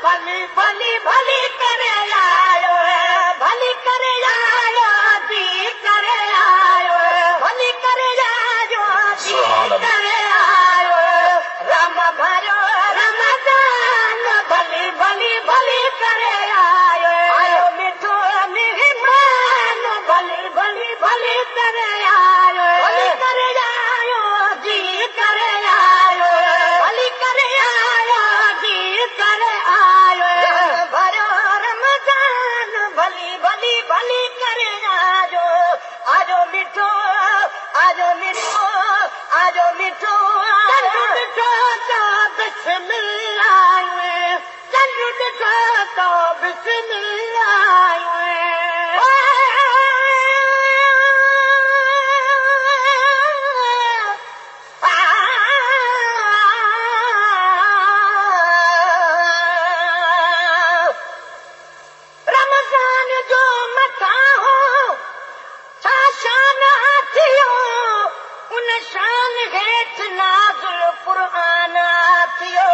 भली भली भली करे आयो, भली करे आयो जी करे आयो, भली करे आयो जी करे आयो। राम भरो रमजान भली भली भली करे आयो, आयो मिठो मेहमान भली भली भली करे आयो, भली करे आयो जी करे आयो, भली करे आयो जी करे आयो। भरो रमजान भली भली भली करे आयो, आयो मिठो आयो मिठो आयो मिठो। चंड ॾिठो त बिस्मिल्लाह, चंड ॾिठो त बिस्मिल्लाह। रमज़ान जो मथां हो छा शान थियो, उन शान हेठि नाज़िल क़ुर्आन थियो।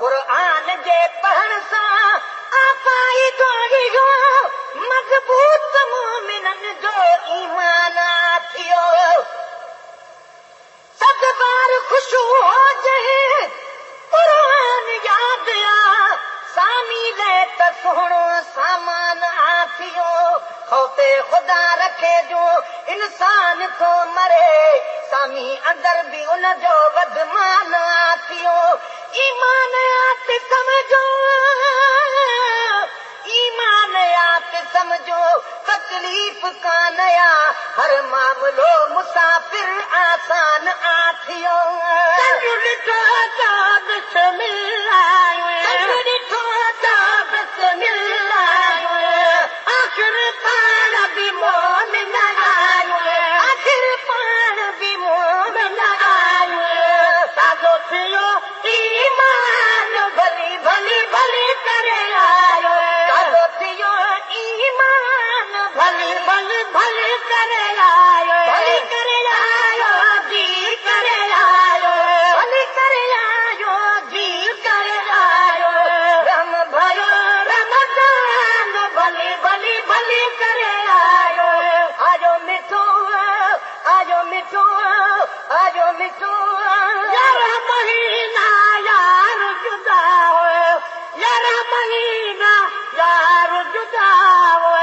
क़ुर्आन जे पढ़ण सां आपाई दौड़ियो, मज़बूत मोमिननि जो ईमान थियो। सद बार ख़ुशि हो जंहिं क़ुर्आन यादि आ, सामी लाइ त सुहिणो सामान आ थियो। खौफ़े ख़ुदा रखे जो इंसान थो मरे, सामी अंदरि बि उन जो वधमान आ थियो। ईमान आत सम्झो, ईमान आत सम्झो, तकलीफ़ कान आ, हर मामिलो मुसाफ़िर आसान आ थियो। चंड ॾिठो त बिस्मिल्लाह, चंड ॾिठो त बिस्मिल्लाह, आख़िर पाण बि मोमिन आयो, आख़िर पाण बि मोमिन आयो। ताज़ो थियो ईमान भली भली भली करे आयो, ताज़ो थियो ईमान भली भली भली करे आयो, भली करे आयो जी करे आयो, भली करे आयो जी करे आयो। राम भरो रमज़ान भली भली भली करे आयो, आयो मिठो आयो मिठो आयो मिठो। यारहं महीना यार जुदा हो, यारहं महीना यार जुदा हो।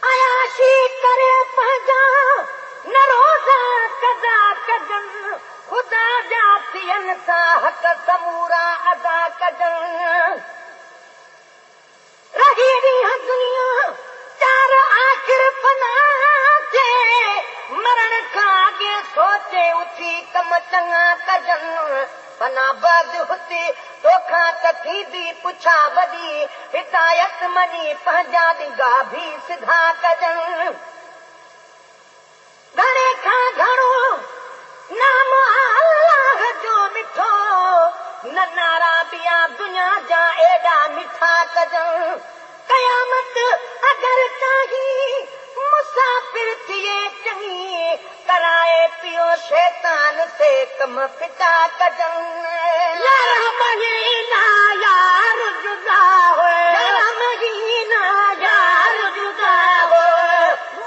अयाशी करे पंहिंजा न रोज़ा कज़ा कजनि, ख़ुदा जा थियनि था हक़ समूरा अदा कजनि। रही ॾींहं दुनिया चार आख़िर फना थिए, मरण खां अॻे सोचे उथी कम चङा कजनि। फना बाद हुते तोखां त थींदी पुछा वॾी, हिदायत मञी पंहिंजा ॾिंगा बि सिधा कजनि। घणे खां घणो नाम अल्लाह जो मिठो, न नारा ॿिया दुनिया जा एॾा मिठा कजनि। क़यामत अगरि चाही मुसाफ़िर थिए चङी, कराए पियो शैतान से कम फिटा कजनि। यारहं महीना यार जुदा हो, यारहं महीना यार जुदा हो,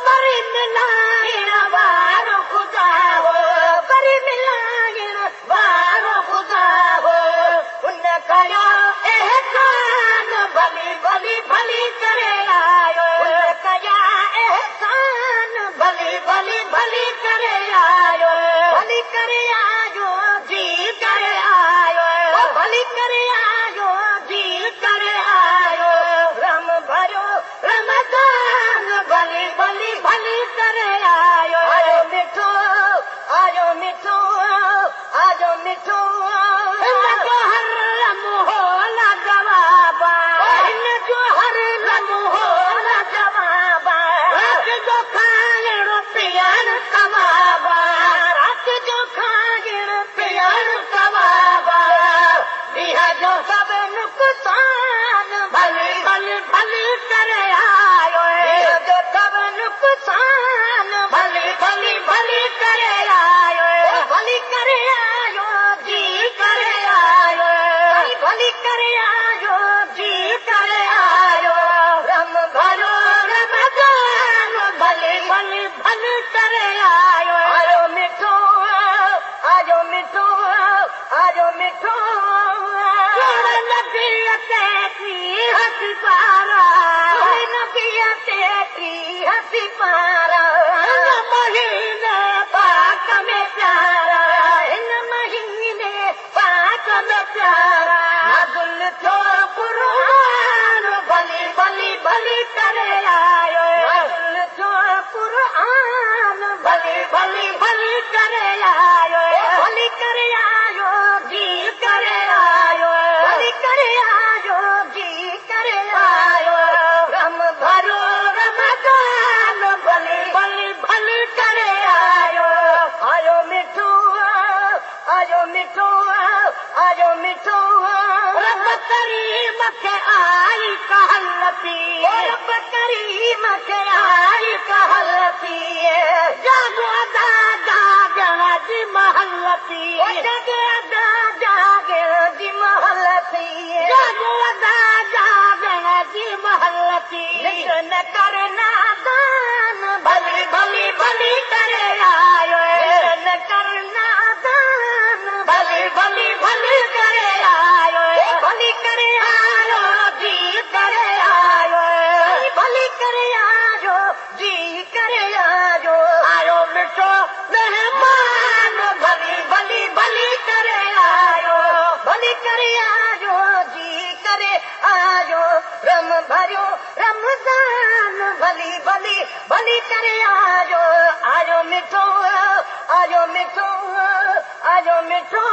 वरी मिलाइण वारो ख़ुदा हो, वरी मिलाइण वारो ख़ुदा हो। उन कयो एहसान भली भली भली करे आयो, उन कया एहसान भली भली भली करे आयो, भली करे आयो जी करे आयो, भली करे आयो भली करे आयो जी करे आयो रम भरो रमज़ान भली भली भली करे आयो आयो मिठो आयो मिठो आयो मिठो नबी ते हसी पारा नबी ते हसी पारा महीने पाक में प्यारा इन महीने पाक में प्यारा नाज़िल थियो कुरान भली भली भली करे आयो नाज़िल थियो कुरान भली भली भली करे आयो भली करे आयो जी करे आयो भली करे आयो जी करे आयो रम भरो रमज़ान भली भली भली करे आयो आयो मिठो आयो मिठो आयो मिठो रब करीम खे आई कहल पी रब करीम खे आई कहल पी जागो अदा जागण जी महल पी जागो अदा जागण जी महल पी जागो अदा जागण जी महल पी न करना दान भली भली भली करे आयो न करना दान भली भली भली करे आयो भली करे आयो जी करे आयो भली करे आयो जी करे आयो आयो मिठो मेहमान भली भली भली करे आयो भली करे आयो जी करे आयो रम भरो रमज़ान भली भली भली करे आयो आयो मिठो आयो मिठो आयो मिठो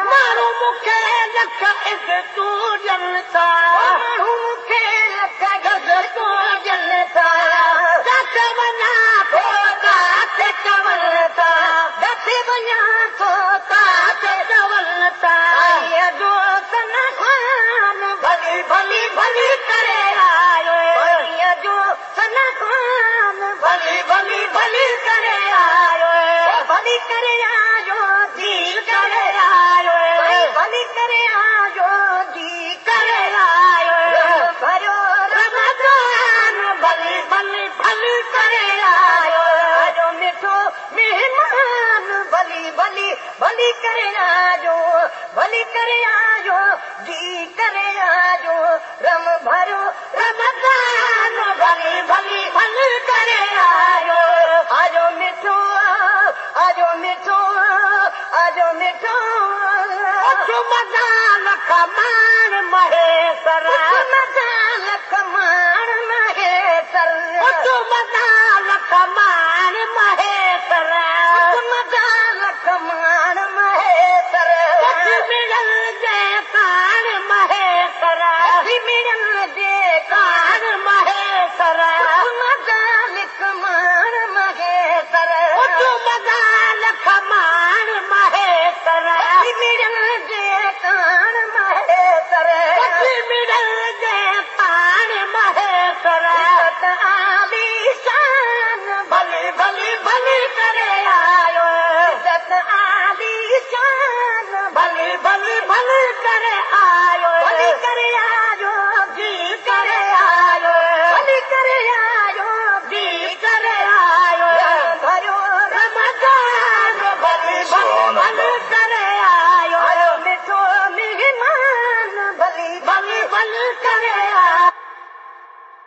माण्हू मूंखे लख इज़तूं ॾियनि था माण्हू मूंखे लख इज़तूं ॾियनि था जिथे वञा थो जिथे चवनि था जिथे वञा थो जिथे चवनि था जो सनखान भली भली भली करे आयो जो सनखान भली भली भली करे आयो भली करे आयो जी करे आयो भली करे आयो जी करे आयो भरो रमज़ान भली भली भली करे आयो आयो मिठो मेहमान भली भली भली करे आयो भली करे आयो जी करे आयो रम भरो रमज़ान भली भली भली करे आयो आयो मिठो आयो मिठो आयो मिठो मज़ाल कमाण महेसर मज़ाल कमाण महेसर मज़ाल कमाण महेसर मज़ाल कमाण महेसर मिड़ल जे कान महेसर मिड़ल जे कान महेसर मज़ाल कमाण महेसर मज़ाल कमाण महेसर मिड़ल जे कान महेसर मिड़ल जे कान महेसर आलीशान भली भली भली करे आयो इज़त आलीशान भली भली भली करे आयो।